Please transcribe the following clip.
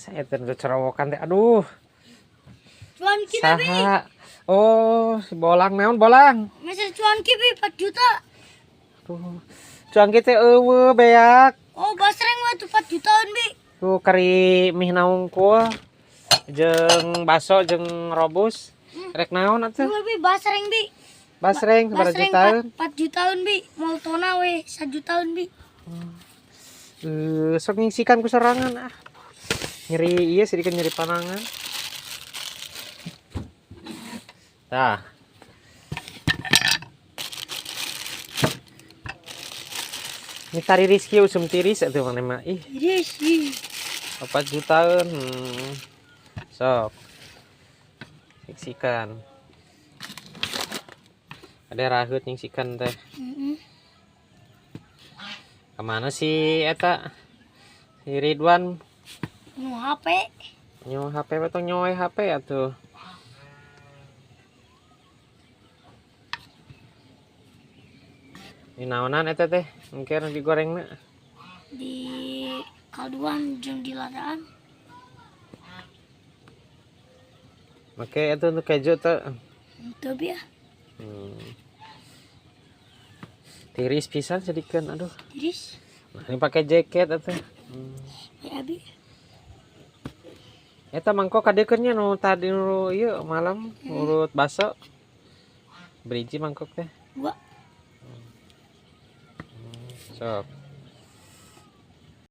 Saya teh cerawokan teh, aduh. Cuan ki na, Bi. Saha? Oh, si bolang naon bolang? Meser cuan ki, Bi, 4 juta. Tuh. Cuan ki teh eueuh beak. Oh, basreng mah tuh 4 jutaan, Bi. Tuh kari mie naungkul jeung baso jeung robus. Rek naon atuh? Tuh, Bi, basreng, Bi. Basreng sabaraha Basreng jutaan? 4 jutaan, Bi. Moltona we 1 jutaan, Bi. Sok nyingsikan ku sorangan ah. Nyeri ieu sedikit nyeri panangan. Tah. Ini tari rizki usum tiris atuh maneh mah. Ih, Tiris, ih. 4 jutaan. Sok. Nyingsikan. Ada raheut nyingsikan teh. Kemana si eta? Si Ridwan. Nu HP. Nyo HP atau nyoe HP atuh. Ini naonan eta teh? Engke digorengna. Di kalduan jeung di ladaan. Oke, itu untuk keju tuh. Teu bi ah. Tiris pisan sedikit, aduh. Tiris. Nah, ini pakai jaket atuh. Ya abi. Eta mangkok kadekeunnya nu tadi nu ieu malam urut baso. Beriji mangkok teh. Dua. Sok.